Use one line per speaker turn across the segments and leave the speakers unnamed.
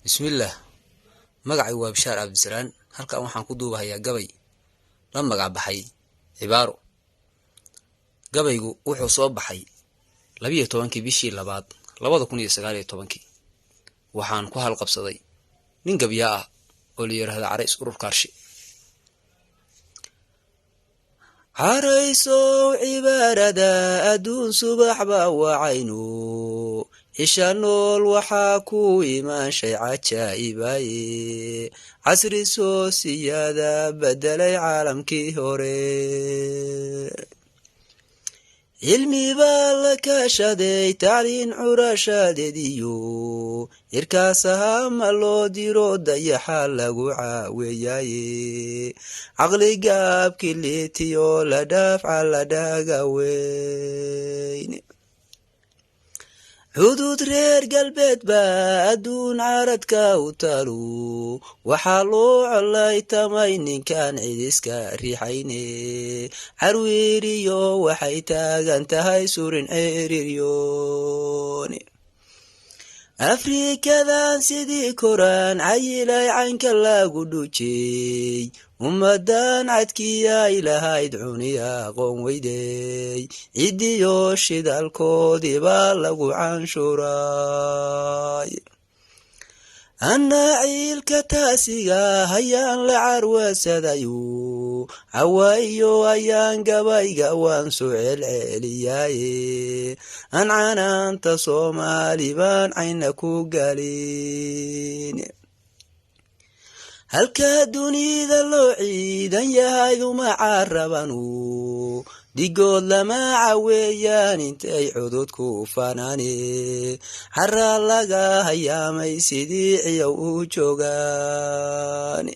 Bismillaah, magacay waa Bishaar Cabdisalaan. Halkan waxaan ku duubahayaa gabay la magac baxay Cibaaro. Gabaygu wuxuu soo baxay 12-kii bishii labaad 2019-kii. Waxaan ku halqabsaday nin gabyaa ah oo la yidhaahda Carays Urur Kaarshe. Caraysow cibaarada adduun subax baa wacaynu, cisha nool waxaa ku imaan shay cajaa'ibaye, casri soo siyaada bedelay caalamkii hore. Cilmi baa la kaashaday tacliin curashadeediyo, cirkaas ma loo diro dayaxa lagu caaweeyaye, caqligaabki liitiyo la dhaafca la dhaga weyn. Xuduud reer galbeed baa adduun caradka u talu, waxaa loo colay tamay ninkan cidiska riixayne, carwiiriyo waxay taagan tahay surin ceriryoon. Afrikadan sidii koraan cayilay caynka lagu dhujey, ummadan cadkii ay lahayd cuni aqoon weydey, cidiyo shidaalkoodii baa lagu canshuray. Anna ciilka taasiga hayaan la carwasadayu, cawaayo ayaan gabayga waan soo celceliyaaye, ancanaanta Soomaali baan cayna ku galin. Halka dunida loo ciidan yahay uma carabanu, dhigood lama caweeyaan intay cudud ku fanaane, cara laga hayaamay sidii ciyow u joogaan.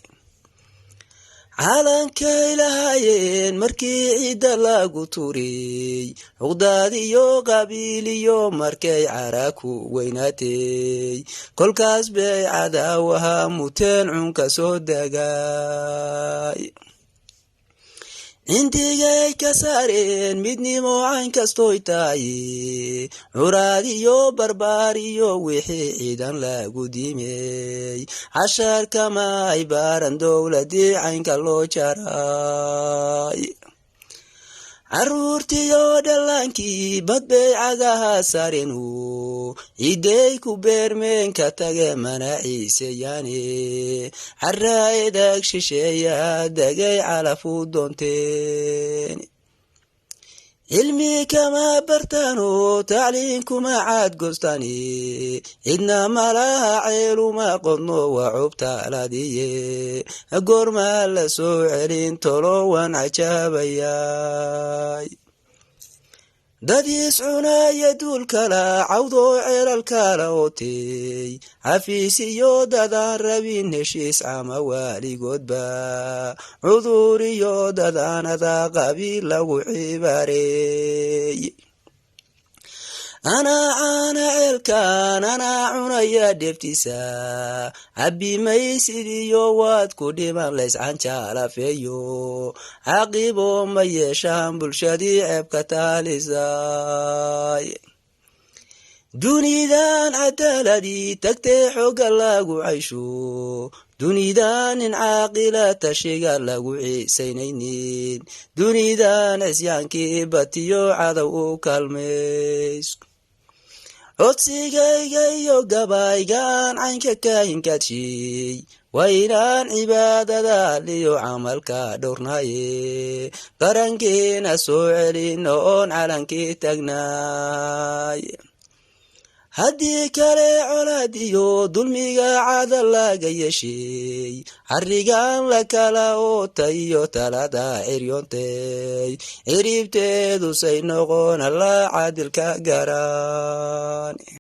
Calankay lahaayeen markii ciidda lagu turey, cuqdaad iyo qabiiliyo markay cara ku weynaatay, kolkaas bay cadaawaha muteen cunka soo degay. Cindigay ka saareen midnimo cayn kastoy tahay, curaad iyo barbaar iyo wixii ciidan lagu dimey, casharkama ay baaran dowladii caynka loo jaray. Caruurtiyo dhallaankii bad bay cagaha saarenu, ciiday ku beermeen ka tage mana ciiseyaane, cara edag shisheeya degay calafu doonteen. Cilmi kama bartaano tacliin kuma caadgoostani, cidna malaha ceeluma qodno waa cubtaaladiye, goormaa la soo celin tolo waan cajaabayay. Dad iscunaya duulkala cawdoo ceelalkala ootey, xafiis iyo dadaan rabin heshiis ama waaligoodba, cudur iyo dadaanada qabiil lagu cibaareey. Anaa caana ceelkan anaa cunaya dheeftiisa, cabbimaysid iyo waad ku dhiman layscanjaalafeeyo, caqibo ma yeeshaan bulshadii ceebka taalisay. Dunidan cadaaladii tagtay xooga lagu caysho, dunidan nin caaqila tashiga lagu ciisaynaynin, dunidan cisyaankii batiyo cadow u kaalmaysku. Codsigayga iyo gabaygaan caynka kahinkadshiy, waa inaan cibaadada liyo camalka dhowrnaye, qarankiina soo celino oon calankii tagnay. Haddii kale colaad iyo dulmiga cada laga yeeshay, xarigan la kala ootay iyo talada ciryoontay, ciribteedu say noqon alla caadilka garan.